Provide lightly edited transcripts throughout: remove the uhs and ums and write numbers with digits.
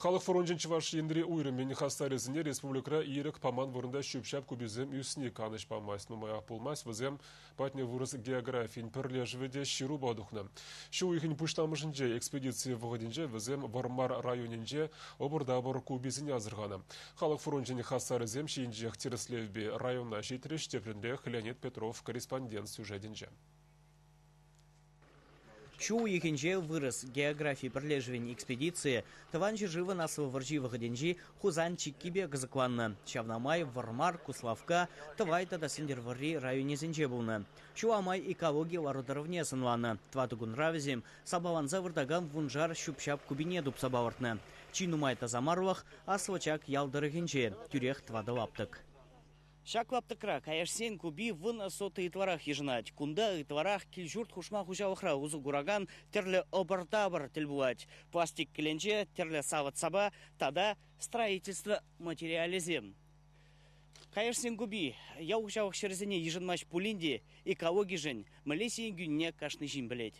Халӑх фрончӗн Чӑваш Енри уйрӑмӗн хастарӗсене республикӑра ирӗк паман вырӑнта ҫӳп-ҫап куписем ӳсни канӑҫ памасть. Нумаях пулмасть вӗсем патне вырӑс географийӗн пӗрлешӗвӗ те ҫырупа тухнӑ. Ҫу уйӑхӗн пуҫламӑшӗнче экспедици вӑхӑтӗнче вӗсем Вӑрмар районӗнче ӑпӑр-тапӑр куписене асӑрханӑ. Халӑх фрончӗн хастарӗсем ҫийӗнчех тӗрӗслевпе района ҫитрӗҫ, тӗплӗнрех Леонид Петров корреспондент сюжетӗнче. Ҫу уйӑхӗнче вырӑс географи пӗрлешӗвӗн экспедицийӗ Тӑван ҫӗршывӑн Аслӑ вӑрҫи вӑхӑтӗнчи Хусан чиккипе кӑсӑкланнӑ. Ҫавна май Вӑрмар, Куславкка, Тӑвай тата Сӗнтӗрвӑрри районӗсенче пулнӑ. Ҫула май экологи лару-тӑрӑвне сӑнланӑ. Тӑватӑ кунра вӗсем сапаланса выртакан вуншар ҫӳп-ҫап купине тупса палӑртнӑ. Чи нумай тасамарлӑх Аслӑ Чак ял тӑрӑхӗнче, тӳрех тӑватӑ лаптӑк. Ҫак лаптӑкра каяшсен купи вун сотый ытларах йышӑнать. Кунта ытларах кил-ҫурт хушма хуҫалӑхра усӑ куракан тӗрлӗ ӑпӑр-тапӑр тӗл пулать. Пластик кӗленче, тӗрлӗ савӑт-сапа тата строительство материалӗсем. Каяшсен купи ял хуҫалӑх ҫӗрӗсене йышӑнмасть пулин те экологишӗн мӗнле сиен кӳнине кашни ҫын пӗлет.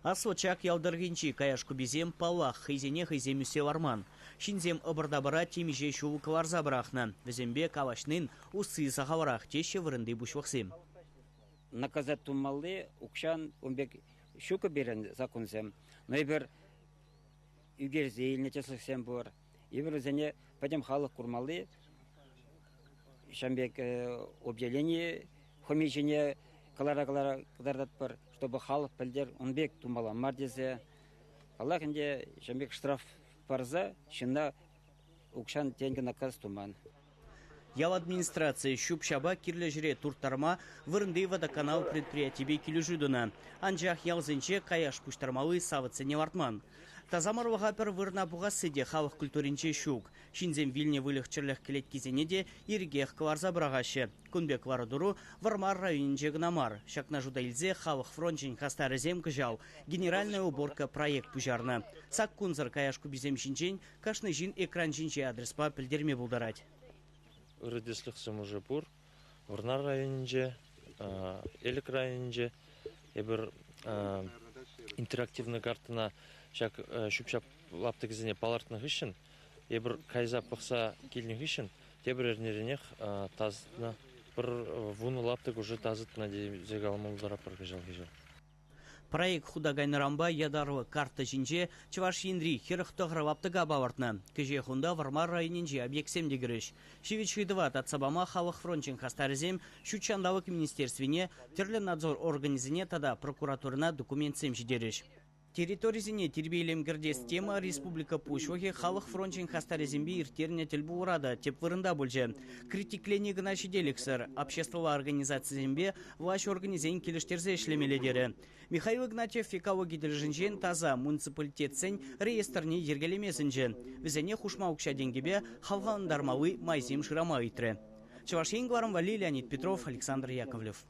Аслӑ Чак ял тӑрӑхӗнчи каяш куписем, паллах, хӑйсене хӑйсем ӳссе ларман. Ҫынсем ӑпӑр-тапӑра темиҫе ҫул кӑларса пӑрахнӑ. Вӗсемпе калаҫнин усси сахалрах, теҫҫӗ вырӑнти пуҫлӑхсем. Наказать тумалли укҫан ун пек ҫуккӑ пирӗн законсем. Но эпир ӳкерсе илнӗ тӗслӗхсем пур. Эпир вӗсене пӗтӗм халӑх курмалли ҫавӑн пек объявлени хӑми ҫине кӑлара-кӑлара кӑтартатпӑр, чтобы халӑх пӗлтер ун пек тумалла мар тесе. Паллах ӗнтӗ, ҫавӑн пек штраф парса ҫынна укҫан тенкӗ наказ туман. Ял администрацийӗ ҫӳп-ҫапа кирлӗ ҫӗре турттарма вырӑнти водоканал предприятипе килӗшӳ тунӑ. Анчах ялсенче каяш пуҫтармалли савӑтсене лартман. Тасамарлӑха пӗр вырӑна пухасси те халӑх культуринче ҫук. Ҫынсем вилнӗ выльӑх-чӗрлӗх кӗлеткисене те ирӗкех кӑларса пӑрахаҫҫӗ. Кун пек лару-тӑру Вӑрмар районӗнче кӑна мар. Ҫакна шута илсе халӑх фрончӗн хастарӗсем кӑҫал «Генеральная уборка» проект пуҫарнӑ. Саккунсӑр каяш куписем ҫинчен кашни ҫын экран ҫинчи адреспа пӗлтерме пултарать. Ырӑ тӗслӗхсем уже пур. Вӑрнар районӗнче, Элӗк районӗнче эпир интерактивный карттӑна ҫак ҫӳп-ҫап лаптӑкӗсене палӑртнӑ хыҫҫӑн эпир кайса пӑхса килнӗ хыҫҫӑн тепӗр эрнеренех тасатнӑ. Пӗр 10 лаптӑк уже тасатнӑ тесе калама пултаратпӑр кӑҫалхи ҫул. Проект хута кайнӑранпа ятарлӑ карта ҫинче Чӑваш Енри 49 лаптӑка палӑртнӑ. Кӗҫех унта Вӑрмар районӗнчи объектсем те кӗрӗҫ. Ҫивӗч ыйтӑва татса пама халӑх фрончӗн хастарӗсем Ҫут ҫанталӑк министерствине, тӗрлӗ надзор органӗсене тата прокуратурӑна документсем ҫитерӗҫ. Территорисене тирпей-илем кӗртес тема республика Пуҫлӑхӗ Халӑх фрончӗн хастарӗсемпе ирттернӗ тӗлпулура та тӗп вырӑнта пулчӗ. Критиклени кӑна ҫителӗксӗр, обществӑлла организацисемпе влаҫ органӗсен килӗштерсе ӗҫлемелле терӗ. Михаил Игнатьев экологи тӗлӗшӗнчен таса муниципалитетсен реестрне йӗркелеме сӗнчӗ. Вӗсене хушма укҫа-тенкӗпе хавхалантармалли майсем шырама ыйтрӗ. Чӑваш Ен кӑларӑм валли Леонид Петров, Александр Яковлев.